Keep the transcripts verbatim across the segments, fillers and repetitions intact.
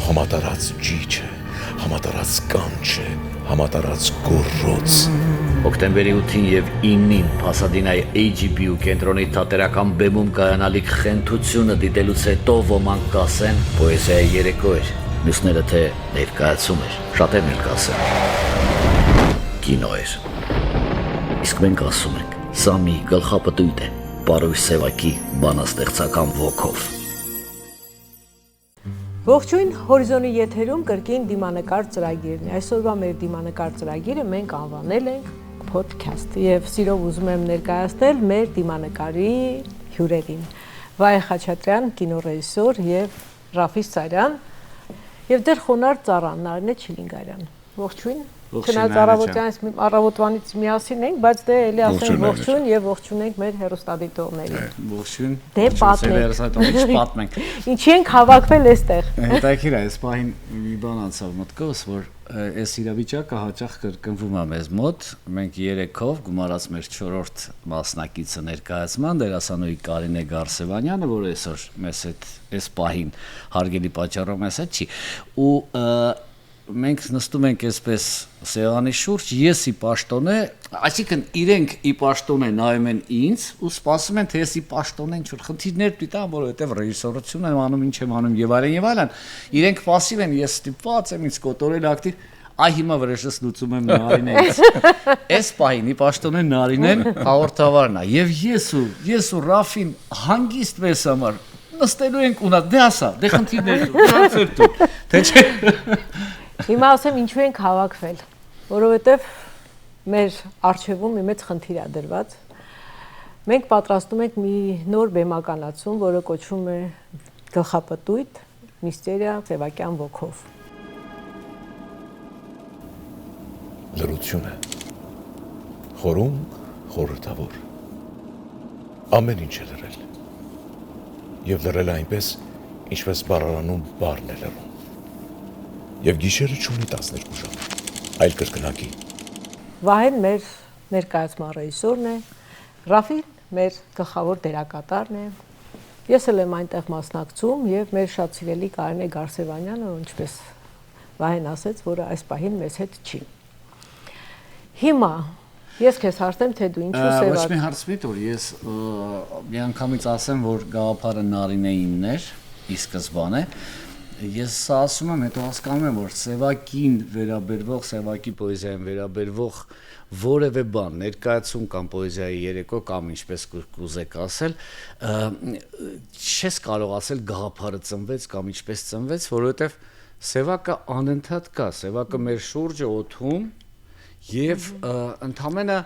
Համատարած ճիչ է, համատարած կանչ է, համատարած գոռոց։ Հոկտեմբերի ութին եւ իննին Փասադինայի H B U կենտրոնի թատերական բեմում կայանալիք խենթութիւնը դիտելուց յետոյ ոմանք կ'ասեն, պոեզիայի երեկո էր, միւսները, թէ ներկայացում էր, շատերն էլ կ'ասեն, կինո էր։ Իսկ մենք ասում ենք, սա մի գլխապտույտ է, պարոյ Սեւակի բանաստեղծական ոգով։ Ողջոյն, Հորիզոնի եթերում կրկին դիմանկար ծրագիրն է։ Այսօրվա մեր դիմանկար ծրագիրը մենք անուանել ենք podcast, եւ սիրով ուզում եմ ներկայացնել մեր դիմանկարի հիւրերին՝ Վայ Խաչատրեան, կինոռեժիսոր, եւ Ռաֆի Սարեան, եւ դեռ խոնարհ ծառան՝ Նարինե Չիլինգարեան։ Ողջոյն։ Ողջոյն, Չնայած Նարինե ջան, առավոտեան ես մի, առավոտվանից միասին ենք, բայց դե էլի ասենք ողջոյն, Նարինե ջան, ողջոյն եւ ողջունենք մեր հեռուստադիտողներին։ Ողջոյն, դե ողջոյն, պատմեք։ Սեվերսա, ատոնք ինչ պատմենք։ Ինչի՞ ենք հավաքվել էստեղ։ Հետաքրքիր է, այս պահին մի բան անցաւ մտքովս, որ, ը, այս իրավիճակը հաճախ կրկնվում է մեզ մոտ։ Մենք երեքով գումարած մեր չորրորդ մասնակիցը ներկայացման, դերասանուհի Կարինե Գարսեվանյանը, որ այսօր մեզ հետ, այս պահին հարգելի պատճառով մեզ հետ չի, ու, ը, մենք նստում ենք այսպես սեղանի շուրջ, ես ի պաշտոնէ, այսինքն իրենք ի պաշտոնէ նայում են ինձ ու սպասում են, թէ ես ի պաշտոնէ ինչ-որ խնդիրներ պիտի տամ, որովհետեւ ռեժիսորություն եմ անում, ինչ եմ անում, եւ այլն, եւ այլն։ Իրենք պասիվ են, ես ստիպված եմ ինձ կոտորել ակտիվ, այ հիմա վրեժս լուծում եմ Նարինեից։ Այս պահին ի պաշտոնէ Նարինեն հաղորդավարն է, եւ ես ու, ես ու Ռաֆին հանգիստ մեզ համար նստելու ենք ու նա, դե ասա, դե խնդիրներ դու, դե հարցեր դու, թե չէ։ Հիմա ասեմ, ինչու ենք հավաքվել, որովհետեւ մեր առջեւում մի մեծ խնդիր է դրված։ Մենք պատրաստում ենք մի նոր բեմականացում, որը կոչվում է Գլխապտույտ, միստերիա Սեւակեան ոգով։ Լռութիւն է։ Խորունկ, խորհրդաւոր։ Ամէն ինչ է լռել։ Եւ լռել է այնպես, ինչպես բառարանում բառն է լռում։ Եւ գիշերը չունի տասներկու ժամ, այլ կրկնակի։ Վահեն մեր ներկայացման ռեժիսորն է, Ռաֆին մեր գլխաւոր դերակատարն է։ Ես էլ եմ այնտեղ մասնակցում, եւ մեր շատ սիրելի Կարինե Գարսեվանյանը, որ, ինչպես Վահեն ասեց, որը այս պահին մեզ հետ չի։ Հիմա ես քեզ հարցնեմ, թէ դու ինչու Ա, ոչ Սեւակ մի հարց մի տուր, ես, ը, միանգամից ասեմ, որ գաղափարը Նարինեինն էր ի սկզբանե։ Ես սա ասում եմ, հետո հասկանում եմ, որ Սեւակին վերաբերվող, Սեւակի պոեզիային վերաբերվող որեւէ բան, ներկայացում կամ պոեզիայի երեկո կամ ինչպես կու-, կուզեք ասել, ը, չես կարող ասել գաղափարը ծնվեց կամ ինչպես ծնվեց, որովհետեւ Սեւակը անընդհատ կա, Սեւակը մեր շուրջը օդում, եւ, ը, ընդամենը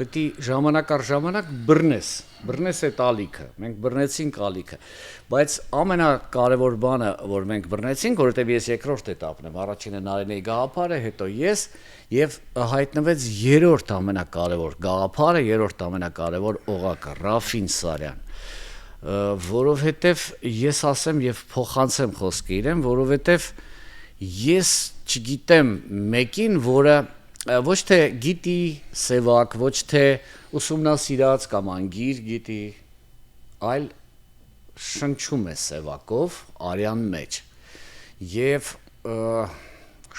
պիտի ժամանակ առ ժամանակ բռնես, բռնես այդ ալիքը, մենք բռնեցինք ալիքը, բայց ամենակարեւոր բանը, որ մենք բռնեցինք, որովհետեւ ես երկրորդ էտապն եմ, առաջինը Նարինեի գաղափարը, հետո ես, եւ հայտնվեց երրորդ ամենակարեւոր գաղափարը, երրորդ ամենակարեւոր օղակը՝ Ռաֆին Սարեան, ը, որովհետեւ ես ասեմ եւ փոխանցեմ խոսքը իրեն, որովհետեւ ես չգիտեմ մեկին, որը, ը, ոչ թե գիտի Սեւակ, ոչ թե ուսումնասիրած կամ անգիր գիտի, այլ շնչում է Սեւակով արեան մեջ։ Եւ, ը,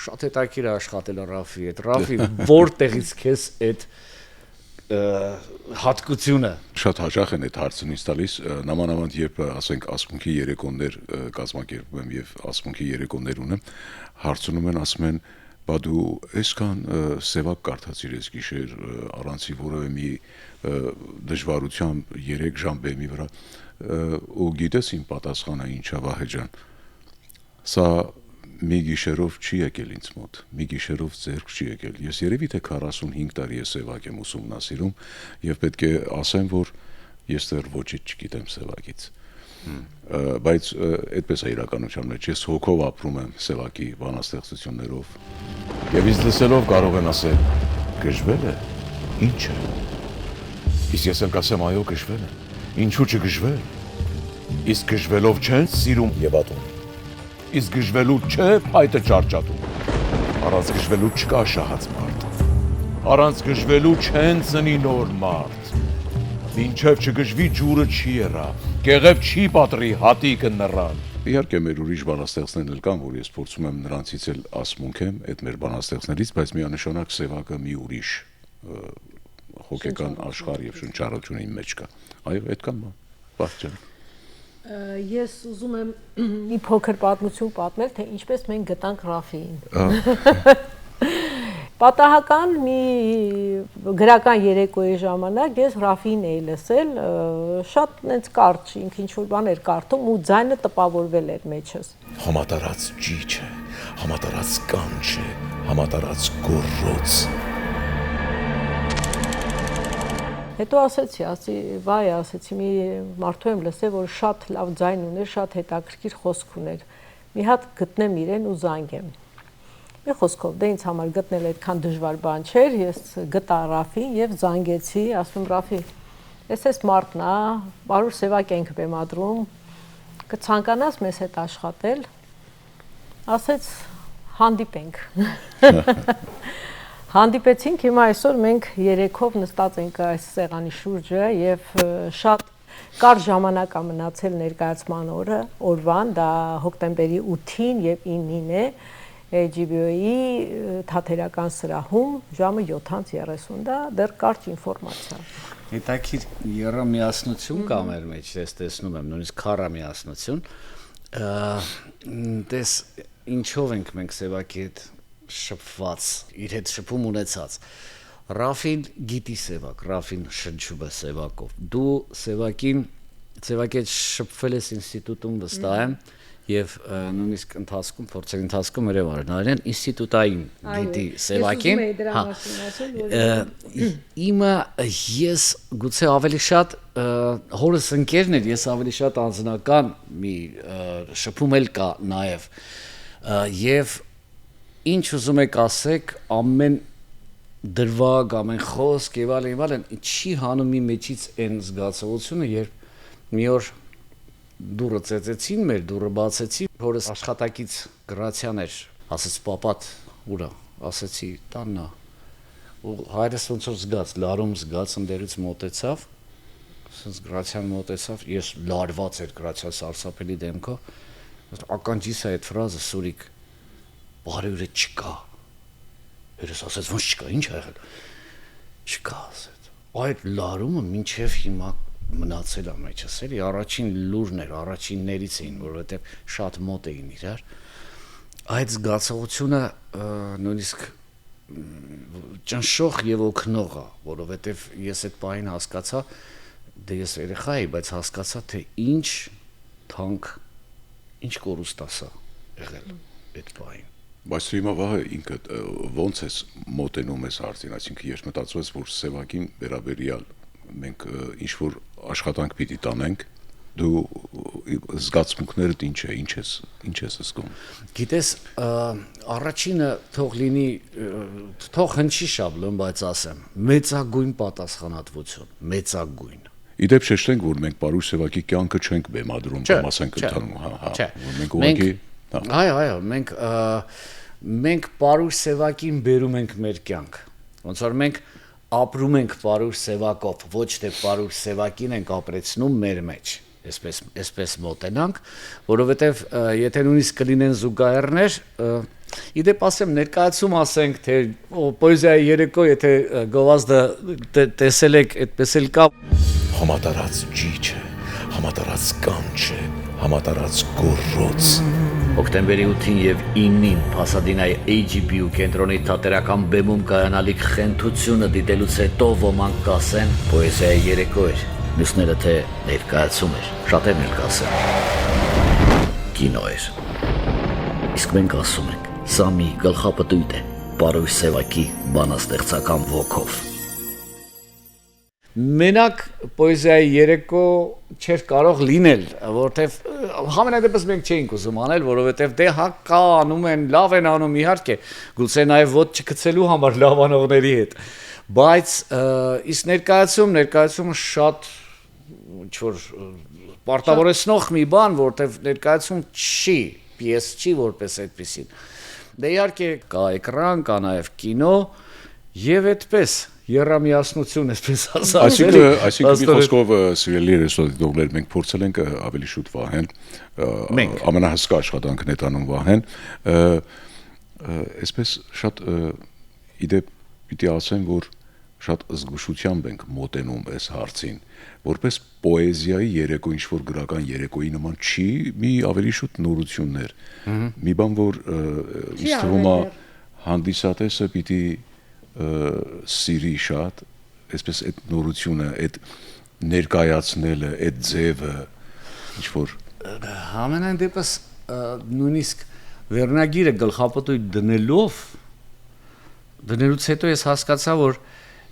շատ հետաքրքիր է աշխատել Ռաֆի հետ։ Ռաֆի, որտեղից քեզ այդ, ը, հատկությունը։ Շատ հաճախ են այդ հարցը ինձ տալիս, ը, նամանավանդ երբ, ը, ասենք, ասմունքի երեկոներ, ը, կազմակերպում եմ եւ ասմունքի երեկոներ ունեմ, հարցնում են, ասում են, «Բա դու այսքան, ը, Սեւակ կարդացիր այս գիշեր, ը, առանցի որեւէ մի, ը, դժվարությամբ երեք ժամ բեմի վրա», ը, ու գիտես իմ պատասխանը ինչ ա, Վահե ջան։ Սա մի գիշերով չի եկել ինձ մոտ, մի գիշերով ձեռք չի եկել։ Ես երեւի թե քառասունհինգ տարի է Սեւակ եմ ուսումնասիրում եւ պետք է ասեմ, որ ես դեռ ոչինչ չգիտեմ Սեւակից։ Հմ։ Ը, բայց, ը, այդպես է իրականության մեջ։ Ես հոգով ապրում եմ Սեւակի բանաստեղծություններով։ Եւ ինձ լսելով կարող են ասել. «Գժվել է, ի՞նչ է»։ Իսկ ես էլ կասեմ. «Այո, գժվել է։ Ինչու՞ չգժվել։ Իսկ գժվելով չե՞ն սիրում եւ ատում։ Իսկ գժվելու չէ՞ փայտը ճարճատում։ Առանց գժվելու չկա շահած մարդ։ Առանց գժվելու չեն ծնի նոր մարդ։ Մինչեւ չգժուի ջուրը չի եռա, կեղեւ չի պատռի հատիկը նռան։ Իհարկե, մեր ուրիշ բանաստեղծներն էլ կան, որ ես փորձում եմ նրանցից էլ ասմունք եմ, այդ մեր բանաստեղծներից, բայց միանշանակ Սեւակը մի ուրիշ, ը, հոգեկան Շնչառություն։ Աշխարհ եւ շնչառություն իմ մեջ կա։ Այո, այդքան բան։ Պարկ ջան։ Ը, ես ուզում եմ մի փոքր պատմություն պատմել, թե ինչպես մենք գտանք Ռաֆիին։ Ա։ Պատահական մի գրական երեկոյի ժամանակ ես Ռաֆին էի լսել, ը, շատ նենց կարճ, ինք ինչ-որ բան էր կարդում ու ձայնը տպաւորվել էր մեջս։ Համատարած ճիչ է, համատարած կանչ է, համատարած գոռոց։ Հետո ասեցի, ասի, վայ, ասեցի, մի մարդու եմ լսել, որ շատ լաւ ձայն ուներ, շատ հետաքրքիր խօսք ուներ։ Մի հատ գտնեմ իրեն ու զանգեմ։ Մի խոսքով, դե ինձ համար գտնել այդքան դժուար բան չէր, ես գտա Ռաֆին եւ զանգեցի, ասում եմ, «Ռաֆի, ես էս մարդն ա, Պարուր Սեւակ ենք բեմադրում, կցանկանաս մեզ հետ աշխատել»։ Ասեց, «Հանդիպենք»։ Հանդիպեցինք, հիմա այսօր մենք երեքով նստած ենք այս սեղանի շուրջը եւ, ը, շատ կարճ ժամանակ ա մնացել ներկայացման օրը, օրուան, դա հոկտեմբերի ութին եւ իննին է, H B O-ի, ը, թատերական սրահում ժամը յոթ անց երեսուն, դա դեռ կարճ ինֆորմացիա։ Հետաքրքիր եռամիասնություն կա Մհմ։ Մեր մեջ, ես տեսնում եմ, նույնիսկ քառամիասնություն։ Ը, մ, տես, ինչով ենք մենք Սեւակի հետ շփուած, իր հետ շփում ունեցած։ Ռաֆին գիտի Սեւակ, Ռաֆին շնչում է Սեւակով։ Դու Սեւակին, Սեւակի հետ շփվել ես ինստիտուտում, վստահ եմ, Մհմ։ Եւ, ը, նույնիսկ ընթացքում, փորձերի ընթացքում հրեւարն արեն ինստիտուտային Այո, գիտի ես Սեւակին։ Ուզում էի դրա Հա։ Մասին ասել, որ Ը, իմը ես գուցե ավելի շատ, ը, հորս ընկերն էր, ես ավելի շատ անձնական մի, ը, շփում էլ կա նաեւ, ը, եւ ինչ ուզում եք ասեք, ամեն դրվագ, ամեն խոսք եւ այլն, եւ այլն, չի հանում իմ մեջից այն զգացողությունը, երբ մի օր դուռը ծեծեցին մեր, դուռը բացեցի, հորս աշխատակից Գրացյան էր, ասեց, «Պապատ ո՞ւր ա»։ Ասեցի, «Տանն ա»։ Ու հայրս ոնց որ զգաց, լարում զգաց, ընդերուց մոտեցավ, ասենց Գրացյան մոտեցավ, ես լարված էր Գրացյան սարսափելի դեմքով, ասեց, «Ականջիս ա այդ ֆրազը, Սուրիկ, Պարուրը չկա»։ Հերս ասեց, «Ոնց չկա, ինչ ա եղել»։ «Չկա», ասեց։ Այդ լարումը մինչեւ հիմա մնացել ա մեջս, էլի առաջին լուրն էր, առաջիններից էին, որովհետեւ շատ մոտ էին իրար։ Այդ զգացողությունը, ը, նույնիսկ, մ, ճնշող եւ օգնող ա, որովհետեւ ես այդ պահին հասկացայ, դե ես երեխայ էի, բայց հասկացայ, թե ինչ թանկ, ինչ կորուստ ասա եղել այդ պահին։ Բայց դու հիմա, Վահե, ինքդ, ը, ոնց ես մոտենում ես հարցին, այսինքն, երբ մտածում ես, որ Սեւակին վերաբերյալ մենք, ը, ինչ-որ աշխատանք պիտի տանենք, դու, ը, զգացմունքներդ ինչ է, ինչ ես, ինչ ես զգում։ Գիտես, ը, առաջինը թող լինի, ը, թող հնչի շաբլոն, բայց ասեմ, մեծագույն պատասխանատվություն, մեծագույն։ Ի դեպ, շեշտենք, որ մենք Պարուշ Սեւակի կյանքը չենք բեմադրում, Չէ, կամ ասենք չէ, ընդհանուր, հա, հա, չէ։ Որ մենք Մենք, ուղղակի, հա։ Այո, այո, մենք, ը, մենք Պարուշ Սեւակին բերում ենք մեր կյանք։ Ոնց որ մենք ապրում ենք Պարուշ Սեւակով, ոչ թե Պարուշ Սեւակին ենք ապրեցնում մեր մեջ։ Այսպես, այսպես մոտենանք, որովհետև, ը, եթե նույնիսկ կլինեն զուգահեռներ, ը, ի դեպ ասեմ, ներկայացում ասենք, թե, օ, պոեզիայի երեկո, եթե, ը, գովազդը տե-, տեսել եք, այդպես էլ կա։ Համատարած ճիչ է, համատարած կանչ է, համատարած գոռոց։ Հոկտեմբերի ութին եւ իննին Փասադինայի H B O կենտրոնի թատերական բեմում կայանալիք խենթությունը դիտելուց հետո ոմանք կասեն, պոեզիայի երեկո էր, մյուսները, թե ներկայացում էր, շատերն էլ կասեն, կինո էր։ Իսկ մենք ասում ենք, սա մի գլխապտույտ է Պարոյ Սևակի բանաստեղծական ոգով։ Մենակ պոեզիայի երեկո չէր կարող լինել, որտեվ, ը, համենայնդեպս մենք չէինք ուզում անել, որովհետև դե հա կա, անում են, լավ են անում, իհարկե, գուցե նաև ոտ չգցելու համար լավ անողների հետ, բայց, ը, իսկ ներկայացում, ներկայացումը շատ, ինչ-որ, ը, պարտավորեցնող մի բան, որտև ներկայացում չի, պիես չի որպես այդպիսին։ Դե իհարկե կա էկրան, կա նաև կինո, և այդպես։ Եռամիասնություն, այսպես ասած։ Այսինքն, այսինքն, մի խոսքով, ը, սիրելի հեռուստադիտողներ, մենք փորձել ենք, ը, ավելի շուտ Վահեն, ը, Մենք։ ամենահսկա աշխատանքն է տանում Վահեն, ը, ը, այսպես շատ, ը, ի դեպ, պիտի ասեմ, որ շատ զգուշությամբ ենք մոտենում այս հարցին, որպես պոեզիայի երեկո, ինչ որ գրական երեկոյի նման չի, մի ավելի շուտ նորություններ, Մհմ։ մի բան, որ, ը, Չի ինձ թվում է, աղետներ։ հանդիսատեսը պիտի, ը, սիրի շատ, այսպես այդ նորությունը, այդ ներկայացնելը, այդ ձևը, ինչ որ Համենայն դեպս, ը, նույնիսկ վերնագիրը գլխապտույտ դնելով, դնելուց հետո ես հասկացա, որ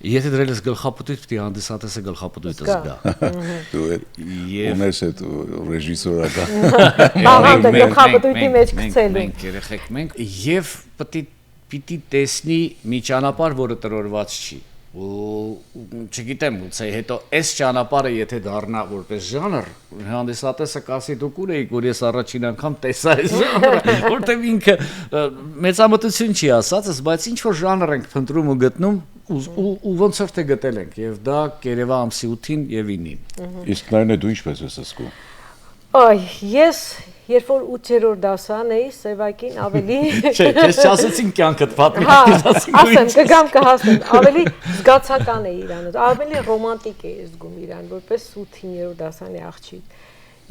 եթե դրել ես գլխապտույտ, պիտի հանդիսատեսը գլխապտույտը Զգա։ զգա։ Մհմ։ դու այդ Եվ ունես այդ ռեժիսորական Պաղանդը Մենք, մենք, գլխապտույտի մենք, մեջ մենք, գցելու։ մենք երեխեք, մենք, և պիտի, պիտի տեսնի մի ճանապարհ, որը տրորված չի։ Ու, ու չգիտեմ, գուցե հետո այս ճանապարհը եթե դառնա որպես ժանր, հանդիսատեսը կասի, «Դուք ո՞ւր էիք, որ ես առաջին անգամ տեսա այս ժանրը», որտեւ ինքը, ը, մեծամտություն չի ասածս, բայց ինչ որ ժանր ենք փնտրում ու գտնում, ու, ու, ու ոնց որ թե գտել ենք, և դա կ'երեւայ ամսի ութին և իննին։ Իսկ Նայնե, դու ինչպես ես զգում։ Այ, ես, երբ որ ութերորդ դասան էի, Սեւակին ավելի Չէ, քեզ չասեցին կյանքդ պատմի, Հա, դες ասեմ, կգամ կհասնեմ, ավելի զգացական էի իրան, ավելի ռոմանտիկ էի զգում իրան, որպես ութին երրորդ դասանի աղջիկ։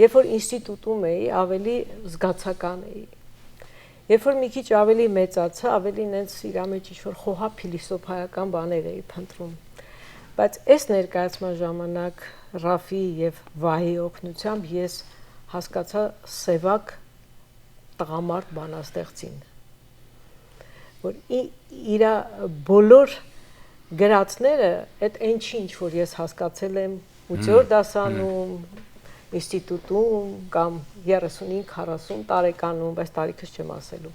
Երբ որ ինստիտուտում էի, ավելի զգացական էի։ Երբ որ մի քիչ ավելի մեծացա, ավելի նենց իրա մեջ ինչ որ խոհափ փիլիսոփայական բաներ էի փնտրում։ Բայց այս ներկայացման ժամանակ Ռաֆի և Վահի օգնությամբ ես հասկացա Սևակ տղամարդ բանաստեղծին, որ ի-, իրա բոլոր գրածները, այդ այն չի, ինչ որ ես հասկացել եմ ութերորդ Հմ, դասանում, ինստիտուտում կամ երեսունհինգ քառասուն տարեկանում, բայց տարիքս չեմ ասելու։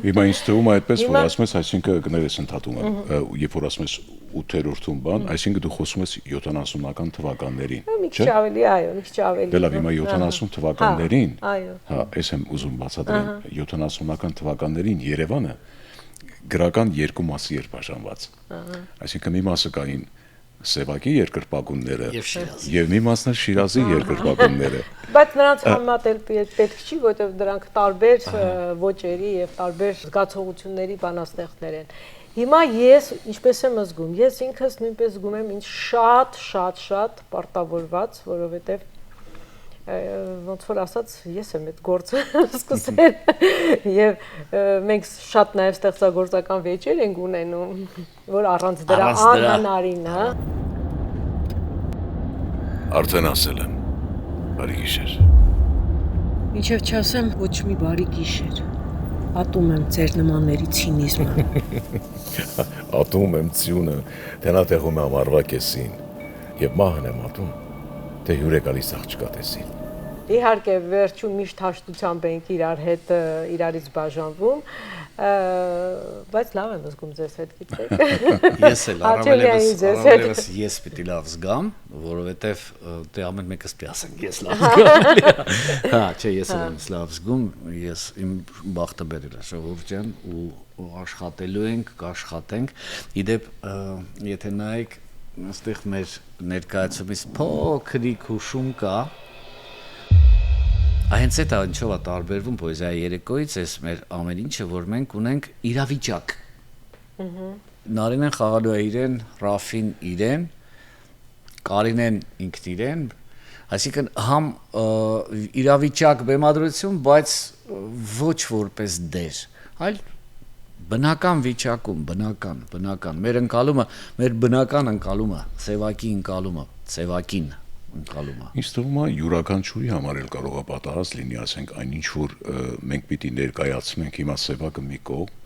Հիմա ինձ թվում է այդպես, որ Հիմա ասում ես, այսինքն կներես ընդհատում եմ, Մհմ։ ը, երբ որ ասում ես ութերորդում բան, Մհմ։ այսինքն դու խոսում ես յոթանասունական թվականներին, Մի քիչ չէ՞։ ավելի, այո, մի քիչ ավելի, Դե լավ, հա, հիմա հա, յոթանասուն հա, թվականներին, այո։ հա, ես եմ ուզում բացատրեմ, Ահա։ յոթանասունական թվականներին Երևանը գրական երկու մասի էր բաժանված։ Ահա։ Այսինքն մի մասը կային Սևակի երկրպագունները Եվ Շիրազի։ և մի մասն էր Շիրազի Ահա։ երկրպագունները։ Բայց նրանց Ա- համեմատել պե-, պետք չի, որտեղ դրանք տարբեր, Ահա։ ը, ոճերի և տարբեր զգացողությունների բանաստեղծներ են։ Հիմա ես ինչպես եմ զգում, ես ինքս նույնպես զգում եմ ինձ շատ, շատ, շատ պարտավորված, որովհետև, ը, ոնց որ ասած, ես եմ այդ գործը սկսել, և, ը, մենք շատ նաև ստեղծագործական վեճեր ենք ունենում, որ առանց դրա Առանց դրա անհնարին է։ Արդեն ասել եմ, բարի գիշեր։ Մինչև չասեմ ոչ մի բարի գիշեր, ատում եմ ձեր նմանների ցինիզմը։ Ատում եմ ձիունը, թե նա տեղում է ամառվա կեսին, և մահն եմ ատում, թե հիւր է գալիս աղջկա տեսին։ Իհարկե, վերջում միշտ հաշտությամբ ենք իրար հետ, ը, իրարից բաժանվում, ը, բայց լավ եմ զգում ձեզ հետ, գիտեք։ Ես էլ, Հաճելի առավել ևս, այն ձեզ առավել հետ։ ևս ես պիտի լավ զգամ, որովհետև, ը, դե ամեն մեկս պիտի ասենք, ես լավ զգամ։ Հա, չէ, ես էլ Հա։ եմ լավ զգում, ես իմ բախտը բերել է, Ժողովուրդ ջան, ու, ու աշխատելու ենք, կաշխատենք։ Ի դեպ, ը, եթե նայեք, այստեղ մեր ներկայացումից փոքրիկ հուշում կա, ա, հենց այդ ա, ինչով ա տարբերվում պոեզիայի երեկոյից, այս մեր ամեն ինչը, որ մենք ունենք իրավիճակ։ Մհմ։ Նարինեն խաղալու է իրեն, Ռաֆին իրեն, Կարինեն ինքն իրեն, այսինքն համ, ը, իրավիճակ, բեմադրություն, բայց ոչ որպես դեր, այլ բնական վիճակում, բնական, բնական, մեր ընկալումը, մեր բնական ընկալումը, Սևակի ընկալումը, Սևակին ընկալումը։ Ինձ թվում է, յուրաքանչյուրի համար էլ կարող է պատահած լինի, ասենք, այն ինչ որ, ը, մենք պիտի ներկայացնենք հիմա Սևակը մի կողմ,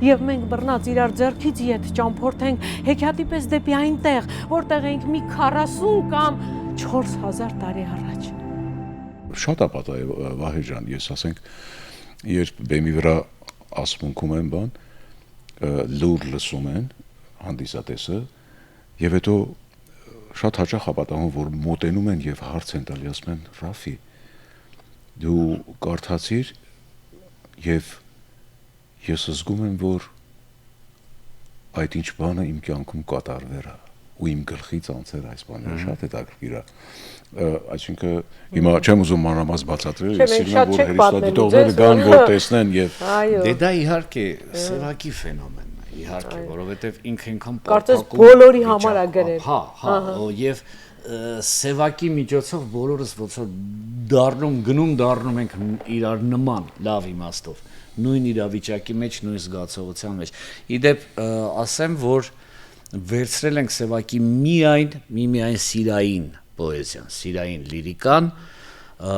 Եվ մենք բռնած իրար ձեռքից ետ ճամփորդ ենք հեքիաթի պես դեպի այն տեղ, որտեղ էինք մի քառասուն կամ չորս հազար տարի առաջ։ Շատ ա պատահել, Վահե ջան, ես ասենք, երբ բեմի վրա ասմունքում են բան, ը, լուր լսում են հանդիսատեսը, և հետո շատ հաճախ ա պատահում, որ մոտենում են և հարց են տալի, ասում են, «Ռաֆի, դու կարդացիր, և ես զգում եմ, որ այդ ինչ բանը իմ կեանքում կատարուեր ա ու իմ գլխից անցեր այս բաները, շատ հետաքրքիր է։ Ը, այսինքն, հիմա չեմ ուզում մանրամասն բացատրել, Չէ, ես մենք սիրում եմ, շատ որ չենք պատմել հեռուստադիտողները ուզում։ Գան, որ տեսնեն եւ Այո։ Դե դա իհարկե Սևակի ֆենոմենն է, իհարկե, Այո։ Որովհետեւ ինքը ինքան Կարծես պարփակում բոլորի վիճակը համար ա գրել։ Հա, հա, Ահա։ Ո, եւ, ը, Սևակի միջոցով բոլորս ոնց որ դառնում, գնում դառնում ենք ն-, իրար նման, լավ իմաստով, նոյն իրավիճակի մեջ, նոյն զգացողության մեջ։ Ի դեպ, ը, ասեմ, որ վերցրել ենք Սևակի միայն, մի-, միայն սիրային պոեզիան, սիրային լիրիկան, ը,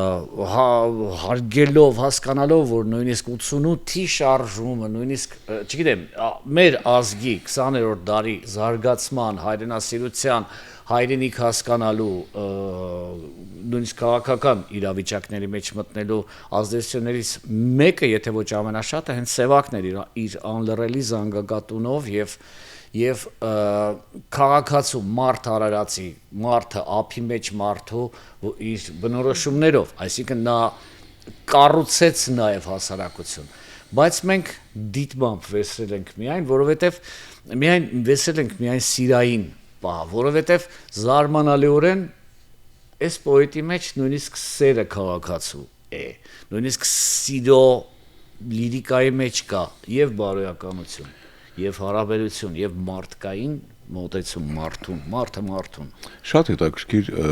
հա-, հարգելով, հասկանալով, որ նոյնիսկ ութսունութի շարժումը, նոյնիսկ, ը, չգիտեմ, ա, մեր ազգի քսաներորդ դարի զարգացման, հայրենասիրության, հայրենիք հասկանալու, ը, նոյնիսկ քաղաքական իրավիճակների մեջ մտնելու ազդեցություններից մեկը, եթե ոչ ամենաշատը, հենց Սևակն էր իր, իր անլռելի զանգակատունով եւ, եւ, ը, քաղաքացու մարդ արարածի, մարդը, ափի մեջ մարդու, որ իր բնորոշումներով, այսինքն նա կառուցեց նաեւ հասարակություն, բայց մենք դիտմամբ վերցրել ենք միայն, որովհետեւ միայն, վերցրել ենք միայն սիրային պահ, որովհետեւ զարմանալիորեն այս պոետի մեջ նոյնիսկ սերը քաղաքացու է, նոյնիսկ սիրո լիրիկայի մեջ կա եւ բարոյականություն, եւ հարաբերություն, եւ մարդկային մոտեցում մարդուն, մարդը մարդուն։ Շատ հետաքրքիր, ը,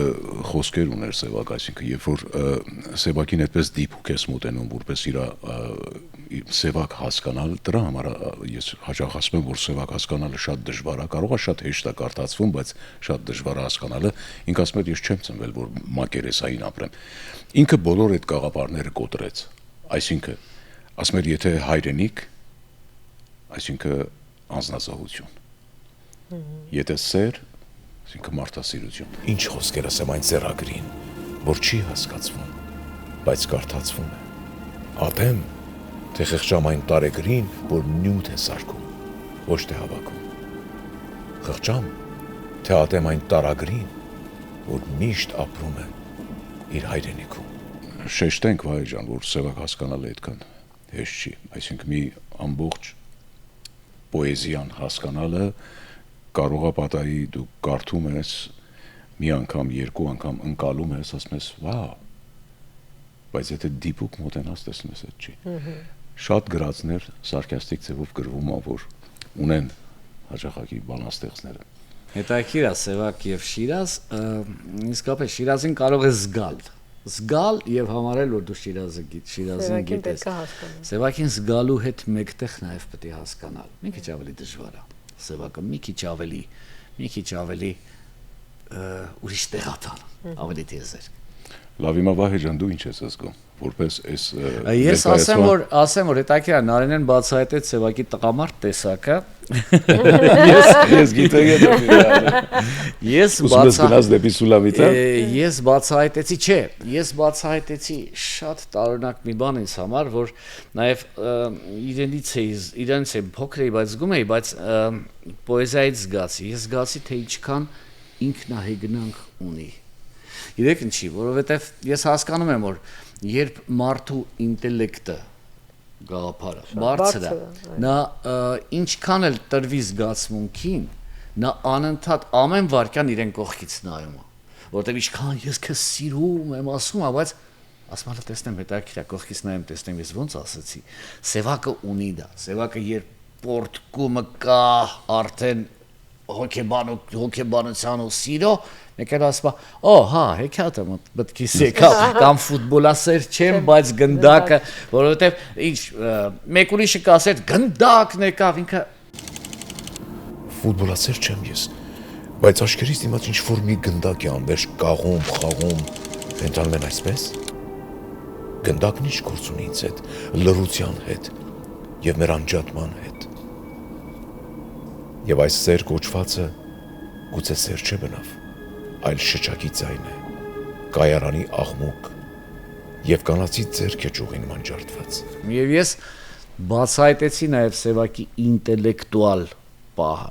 խոսքեր ուներ Սևակ, այսինքն, երբ որ, ը, Սևակին այդպես դիպուկ ես մոտենում, որպես իր, ը, Սևակ հասկանալ, դրա համար, ը, ես հաճախ ասում եմ, որ Սևակ հասկանալը շատ դժվար է, կարող է շատ հեշտ է կարդացվում, բայց շատ դժվար է հասկանալը, ինք ասում էր, «Ես չեմ ծնվել, որ մակերեսային ապրեմ»։ Ինքը բոլոր այդ գաղափարները կոտրեց, այսինքն, ասում էր, եթե հայրենիք, այսինքն, անձնազոհություն։ Եթե սեր, այսինքն մարդասիրություն։ Ինչ խոսքեր ասեմ այն սերագրին, որ չի հասկացվում, բայց կարդացվում է։ Ատեմ, թե խղճամ այն տարեգրին, որ նիւթ է սարքում, ոչ թե հավաքում։ Խղճամ, թե ատեմ այն տարագրին, որ միշտ ապրում է իր հայրենիքում։ Շեշտենք, Վահե ջան, որ Սևակ հասկանալը այդքան հեշտ չի, այսինքն մի ամբողջ պոեզիան հասկանալը կարող է պատահի, դու կարդում ես, մի անգամ, երկու անգամ ընկալում ես, ասում ես, «Վա», բայց եթե դիպուկ մոտենաս, տեսնում ես, այդ չի։ Շատ գրածներ սարկաստիկ ձևով գրվում ա, որ ունեն հաճախակի բանաստեղծները։ Հետաքրքիր է, Սևակ եւ Շիրազ, ը, իսկապես Շիրազին կարող է զգալ, զգալ եւ համարել, որ դու Շիրազը գի-, Շիրազին Սևակին գիտես։ Պետք է հասկանալ։ Սևակին զգալու հետ մեկտեղ նաեւ պիտի հասկանալ։ Մի քիչ ավելի դժվար է։ Սևակը մի քիչ ավելի, մի քիչ ավելի, ը, ուրիշ տեղ ա տան, ավելի դիեզերք։ Լավ, հիմա Վահե ջան, դու ինչ ես զգում, որպես այս, ը, Ես ասեմ, ներկայացման որ, ասեմ, որ հետաքրքիր է, Նարինեն բացահայտեց Սևակի տղամարդ տեսակը։ Ես, ես գիտեմ, եթե Ես ուզում ես բացա-, գնաս դեպի Սուլավիթա։ Է, ես բացահայտեցի, չէ, ես բացահայտեցի շատ տարօրինակ մի բան ինձ համար, որ նաև, ը, իրենից էի, իրենց եմ փոքր էի, բայց զգում էի, բայց, ը, պոեզիայից զգացի, ես զգացի, թե ինչքան ինքնահեգնանք ունի։ Գիտեք ինչի, որովհետև ես հասկանում եմ, որ երբ մարդու ինտելեկտը, գաղափարը Շատ բարձր է, բարձր է, այո։ Նա, ը, ինչքան էլ տրվի զգացմունքին, նա անընդհատ ամեն վարքյան իրեն կողքից նայում է, որտեվ ինչքան ես քեզ սիրում եմ, ասում է, բայց ասում է, «Լա, տեսնեմ, հետաքրքիր է, կողքից նայեմ, տեսնեմ, ես ոնց ասեցի»։ Սևակը ունի դա, Սևակը երբ պորտկումը կա, արդեն հոգեբանու-, հոգեբանության ու սիրո, մեկ էլ ասում է, «Օ, հա, հեքիաթը մտ-, մտքիս եկավ, կամ ֆուտբոլասեր չեմ, Չեմ, բայց գնդակը», որովհետև ինչ, ը, մեկ ուրիշը կասեր, «Գնդակն եկավ», ինքը Ֆուտբոլասեր չեմ ես, բայց աչքերիս դիմաց ինչ-որ մի գնդակ է անվերջ կաղում, խաղում, ընթանում են այսպես։ Գնդակն ինչ գործ ունի ինձ հետ, լռության հետ և մեր անջատման հետ։ Եվ այս սեր կոչվածը գուցե սեր չէ բնավ, այլ շչակի ձայն է, կայարանի աղմուկ և կանացի ձեռք է ճյուղի նման ջարդված։ Եվ ես բացահայտեցի նաև Սևակի ինտելեկտուալ պահը,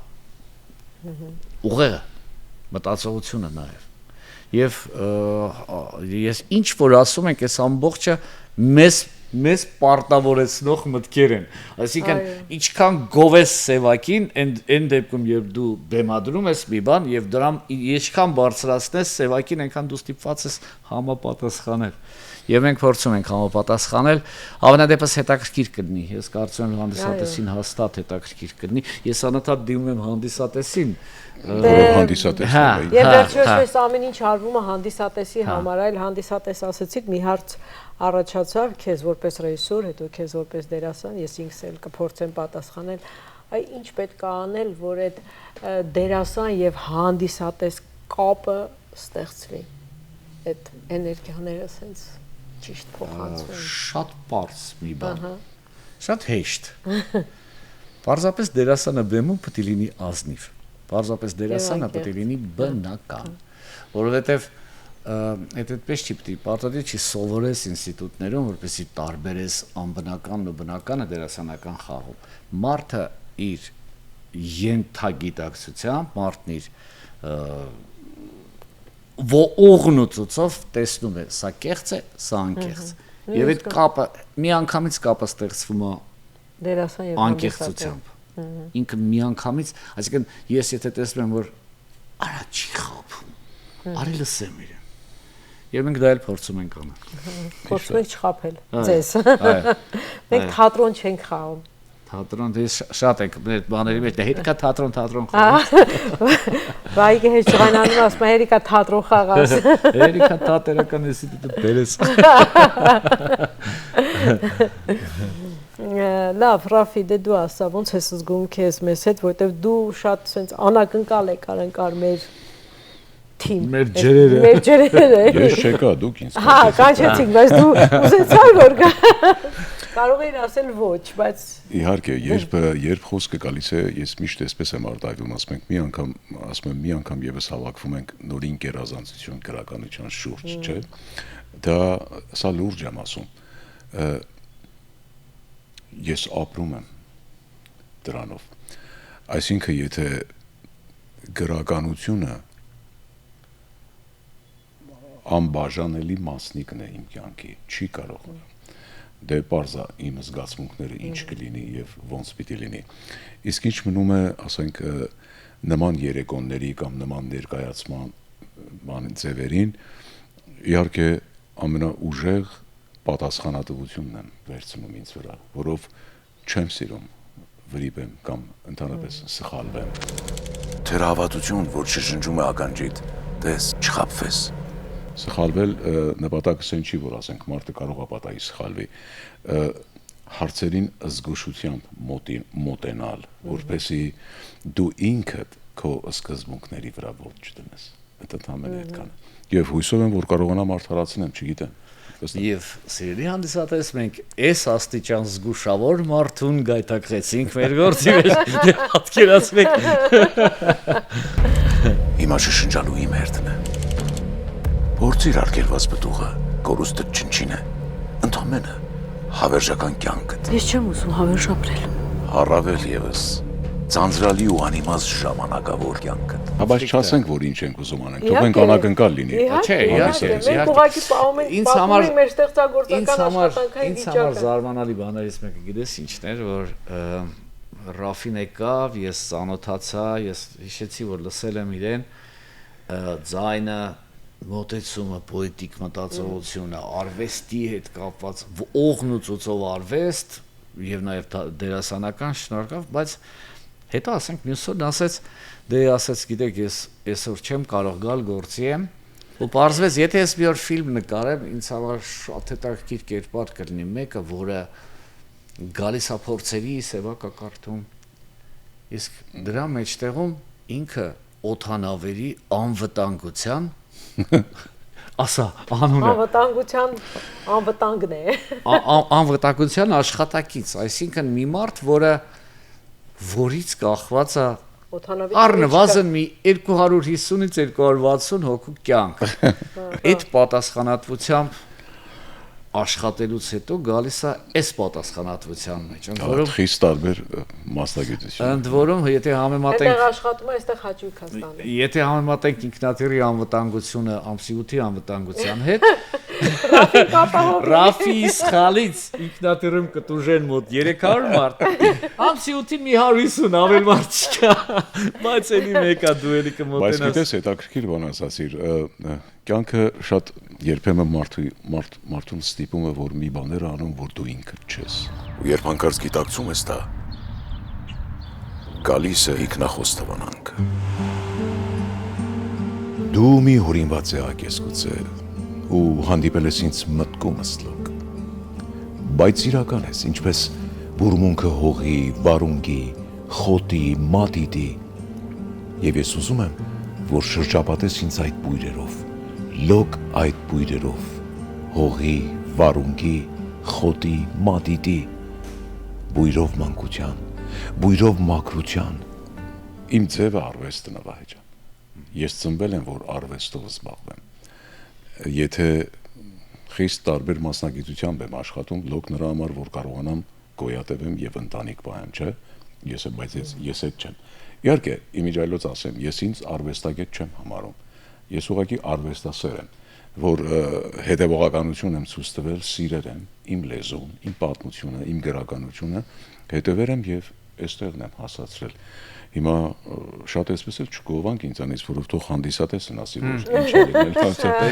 ուղեղը, մտածողությունը նաև։ Եվ, ը, ես ինչ որ ասում ենք, այս ամբողջը մեզ մեզ պարտաւորեցնող մտքեր են։ Այսինքն, այո, ինչքան գովես սեւակին, այն, այն դեպքում, երբ դու բեմադրում ես մի բան, եւ դրան ինչքան բարձրացնես սեւակին, այնքան դու ստիպված ես համապատասխանել։ Եւ մենք փորձում ենք համապատասխանել, ամենադեպս հետաքրքիր կլինի։ Ես կարծում եմ, հանդիսատեսին, այո, հաստատ հետաքրքիր կլինի։ Ես անընդհատ դիմում եմ հանդիսատեսին, ը, դե, որով հանդիսատեսն հա, է, այ։ Եւ հա, վերջերս հա, այս ամեն ինչ արվում է հանդիսատեսի հա, համար, այլ հանդիսատես, ասեցիք, մի հարց առաջացաւ քեզ որպես ռեժիսոր, հետո քեզ որպես դերասան, ես ինքս էլ կփորձեմ պատասխանել։ Այ ինչ պէտք է անել, որ այդ, ը, դերասան եւ հանդիսատես կապը ստեղծուի, այդ էներգիաները սենց ճիշտ փոխանցվեն։ Ա, շատ պարզ մի բան։ Ահա։ Շատ հեշտ։ Պարզապես դերասանը բեմում պիտի լինի ազնիվ։ Պարզապես դերասանը պիտի անկեղծ, լինի հա, բնական։ Հա։ Որովհետև, ը, այդ այդպես չի պիտի, պարտադիր չի սովորես ինստիտուտներում, որպեսզի տարբերես անբնականն ու բնականը դերասանական խաղում։ Մարդը իր ենթագիտակցությամբ, մարդն իր, ը, ո-, օղնուցուցով տեսնում է, սա կեղծ է, սա անկեղծ։ Մհմ։ Եվ այդ կապը, միանգամից կապը ստեղծվում է դերասան եւ անկեղծությամբ։ Հանդիսատես։ Մհմ։ Ինքը միանգամից, այսինքն, ես եթե տեսնում եմ, որ արա չի խաբում, մհմ, արի լսեմ իրեն։ Եվ մենք դա էլ փորձում ենք անել։ Մհմ, փորձում եք չխաբել, այո, ձեզ։ Այո, մենք, այո, թատրոն չենք խաղում։ Թատրոն, դե, շ-, շատ ենք մեր բաների մեջ, դե, հետ կա թատրոն, թատրոն խաղում։ Ահա։ Վայ, կը հեշտանանում, ասում է, «Հերիքա թատրոն խաղաս»։ Հերիքա թատերական էսի դու բերես։ Լավ, Ռաֆի, դե դու ասա, ո՞նց ես զգում քեզ մեզ հետ, որտեվ դու շատ սենց անակնկալ եք անկար մեր թիմ, մեր ջերերը։ Մեր ջերերը։ Ես չեկա, դուք ինձ հա, կանչեցիք, հա, կանչեցինք, բայց դու ուզեցար, որ գա-, կարող էիր ասել ոչ, բայց իհարկե, երբ, երբ խոսքը գալիս է, ես միշտ այսպես եմ արտահայտվում, ասում ենք, մի անգամ, ասում եմ, մի անգամ ևս հավաքվում ենք, նորին գերազանցություն գրականության շուրջ, հմ, չէ՞։ Դա, սա լուրջ եմ ասում։ Ը, ես ապրում եմ դրանով։ Այսինքն, եթե գրականությունը անբաժանելի մասնիկն է իմ կյանքի, չի կարող։ Դե պարզ է իմ զգացմունքները ինչ, մհմ, կլինի եւ ոնց պիտի լինի։ Իսկ ինչ մնում է, ասենք, ը, նման երեկոնների կամ նման ներկայացման, բան, ձևերին, իհարկե, ամենաուժեղ պատասխանատվությունն եմ վերցնում ինձ վրա, որով չեմ սիրում վրիպեմ կամ ընդհանրապես, մհմ, սխալվեմ։ Թերահաւատություն, որ շշնջում է ականջիդ, տես, չխաբվես։ Սխալվել, ը, նպատակը սեն չի, որ, ասենք, մարդը կարող է պատահի սխալվի, ը, հարցերին զգուշությամբ մոտի-, մոտենալ, մհմ, որպեսզի դու ինքդ քո սկզբունքների վրա ոտք չդնես։ Այդ ընդամենը, մհմ, այդքան է։ Եվ հույսով եմ, որ կարողանամ արդարացնեմ, չգիտեմ։ Տեսնեմ։ Եվ, սիրելի հանդիսատես, մենք այս աստիճան զգուշավոր մարդուն գայթակղեցինք մեր գործի մեջ, պատկերացրեք։ Հիմա շշնջալու իմ հերթն է։ Փորձիր արգելված պտուղը, կորուստը չնչին է։ Ընդամենը հավերժական կյանքդ։ Ես չեմ ուզում հավերժ ապրել։ Առավել ևս, ձանձրալի ու անիմաստ ժամանակավոր կյանքդ։ Հա, բայց չասենք, որ ինչ ենք ուզում անենք, թողենք, իհարկե, անակնկալ լինի։ Իհարկե, չէ, իհարկե, իհարկե, մենք իհարկե, ուղղակի պահում ենք, ինձ պատմում համար, ենք մեր ստեղծագործական ինձ համար, աշխատանքային ինձ համար վիճակը։ Զարմանալի բան էր, ես մեկը գիտես ինչն էր, որ, ը, Ռաֆին եկաւ, ես ծանոթացա, ես հիշեցի, որ լսել եմ իրեն, ը, ձայնը, մոտեցումը, պոետիկ մտածողությունը, արվեստի հետ կապված, վ-, օղնուցուցով արվեստ, եւ նաեւ թա-, դերասանական, շնորհակալ, բայց հետո, ասենք, մյուս օրն ասեց, դե, ասեց, գիտեք, ես այսօր չեմ կարող գալ, գործի եմ, ու պարզվեց, եթե ես մի օր ֆիլմ նկարեմ, ինձ համար շատ հետաքրքիր կերպար կլինի մեկը, որը գալիս է փորձերի, սեւակակարդում, իսկ դրա մեջտեղում ինքը օդանավերի անվտանգության, ասա, անունը։ Անվտանգության անվտանգն է։ Ա-, ա-, անվտանգության աշխատակից, այսինքն, մի մարդ, որը, որից կախված է օդանավի առնվազն մի երկու հարյուր հիսունից երկու հարյուր վաթսուն հոգու կյանք։ Հա, հա։ Այդ պատասխանատվությամբ աշխատելուց հետո գալիս է այս պատասխանատվության մեջ, ընդ որում, խիստ տարբեր, ը, մասնագիտություն։ Ընդ որում, եթե համեմատենք, այդտեղ աշխատում է, այստեղ հաճույք է ստանում։ Եթե համեմատենք ինքնաթիռի անվտանգությունը ամսի ութի անվտանգության հետ, Ռաֆի սխալից ինքնատիռում կտուժեն մոտ երեք հարյուր մարդ։ Ամսի ութին մի հարյուր յիսուն ավել մարդ չկա։ Բայց էլի մեկա դու էլի Բայց կմոտենաս։ Գիտես, հետաքրքիր բան ասացիր, ը, ը, կյանքը շատ երբեմն մարդու, մարդ, մարդուն ստիպում է, որ մի բաներ անում, որ դու ինքդ չես։ Ու երբ հանկարծ գիտակցում ես դա, գալիս է ինքնախոս թվանանքը։ Դու մի հորինված եղակ ես գուցե, ու հանդիպել ես ինձ մտքումս լոկ։ Բայց իրական ես, ինչպես բուրմունքը հողի, վարունգի, խոտի, մատիտի, եւ ես ուզում եմ, որ շրջապատես ինձ այդ բույրերով, լոկ այդ բույրերով, հողի, վարունգի, խոտի, մատիտի, բույրով մանկության, բույրով մաքրության։ Իմ ձևը արուեստն է, Վահե ջան։ Ես ծնվել եմ, որ արուեստով զբաղվեմ։ Եթե խիստ տարբեր մասնագիտությամբ եմ աշխատում, լոկ նրա համար, որ կարողանամ գոյատևեմ եւ ընտանիք պահեմ, չէ՞։ Ես եմ, բայց ես, ես այդ չեմ։ Իհարկե, իմիջիայլոց ասեմ, ես ինձ արուեստագետ չեմ համարում։ Ես ուղղակի արուեստասեր եմ, որ, ը, հետևողականություն եմ ցույց տվել, սիրել եմ իմ լեզուն, իմ պատմությունը, իմ գրականությունը, հետևել եմ եւ էստեղն եմ հասացրել։ Հիմա, ը, շատ էսպես էլ չգովանք ինձանից, որովհետեւ հանդիսատեսն ասի, որ Հմ։ ինչ է լինել։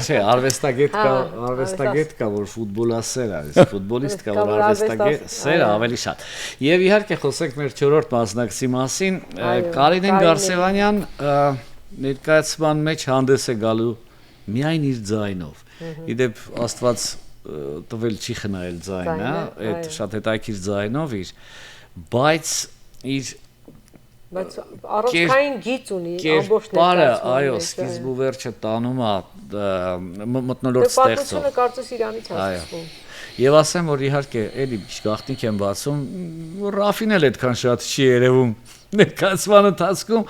Չէ, արվեստագետ կա, Հա, արվեստագետ արվեստաս- կա, որ ֆուտբոլասեր է, այս ֆուտբոլիստ կա, Կա, որ որ արվեստագետ արվեստաս- սեր է, այո։ Ավելի շատ։ Եվ իհարկե խոսենք մեր չորրորդ մասնակցի մասին, ը, Այո, Կարինեն Կարինեն։ Գարսեվանյան, ը, ներկայացման մեջ հանդես է գալու միայն իր ձայնով։ Մհմ։ Ի դեպ, Աստված, ը, տվել չի խնայել ձայնը, Ձայնը, այդ այո։ շատ հետաքրքիր ձայնով իր, բայց իր Բայց առանցքային գիծ ունի ամբողջ կերպարը, ներկայացման այո, մեջ, սկիզբ այո։ ու վերջը տանում է, ը, մ-, մթնոլորտ Դե պատմությունը ստեղծող։ կարծես իրանից է Այո։ սկսվում։ Եվ ասեմ, որ իհարկե էլի գաղտնիք եմ բացում, Ռաֆին էլ այդքան շատ չի երևում ներկայացման ընթացքում,